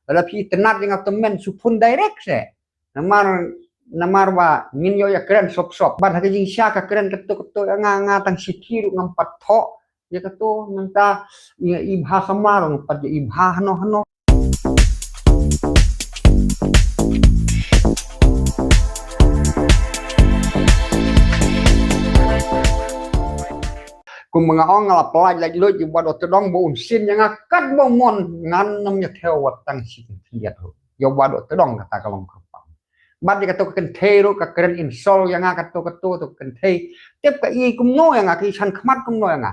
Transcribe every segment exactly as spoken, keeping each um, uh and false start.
Lada phi itynnad ïa nga tymmen shu phone direct seh. Namar, namar ba ngin ïoh ïakren sop sop. Bad ha ka jingshisha ka kren katto katto ïa nga, nga tang shithi ruh ngam pat thoh ïa katto, nangta ïa i bha samar ngam pat ïa i bha hano hano. Kumba nga ong, nga la pynlait lait luid ïa u Bah Dohtdong ba un sien ïa nga katba mon, ngan nym ïa thew wat tang shi khyndiat ruh ïa u Bah Dohtdong, kata ka long kyrpang. Bad ïa kato ka kynthei ruh ka kren insult ïa nga katto katto, kato ka kynthei. Tip ka i kumno ïa nga, ka i shan khmat kumno ïa nga.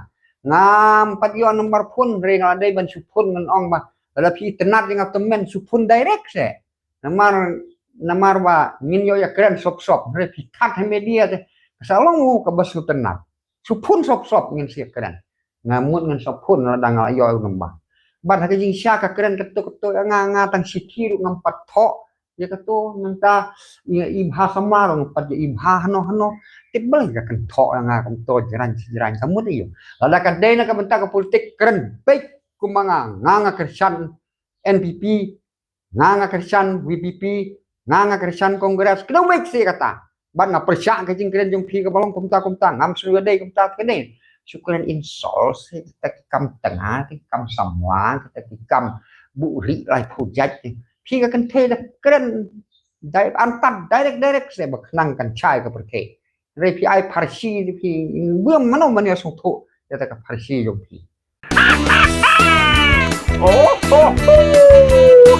Ngam pat ïoh number phone, hynrei nga la dei ban shu phone ngan ong ba lada phi itynnad ïa nga tymmen shu phone direct seh. Namar, namar ba ngin ïoh ïakren sop sop, hynrei phi that ha media te ka sa long u kaba shu tynnad. Shu phone sop sop ngin sa ïakren. Nga mut ngan shu phone lada nga la ïoh u number. Bad ha ka jingshisha ka kren katto katto ïa nga, nga tang shithi ruh ngam pat thoh ïa katto, nangta ïa i bha samar ngam pat ïa i bha hano hano. Tip balei ka kynthoh ïa nga kumto jrang jrang, ka mut ïa u. Lada ka dei na ka bynta ka politik, kren beit kumba nga, nga nga kyrshan N P P, nga nga kyrshan V P P, nga nga kyrshan Congress, kdew beit seh kata. Bad nga pyrshah ka jingkren jong phi kaba long kumta kumta, ngam sngewdei kumta kane. Shu kren insult seh, kita ki kam tnga, ki kam samla, kita ki kam buhrieh laiphew jait. Phi ka kynthei da kren dei antad direct direct seh ba khnang kan shai ka pyrthei. Hynrei phi ai pharshi, phi buh mano mano sngewthuh ïa kata ka pharshi jong phi. Oh, oh, oh.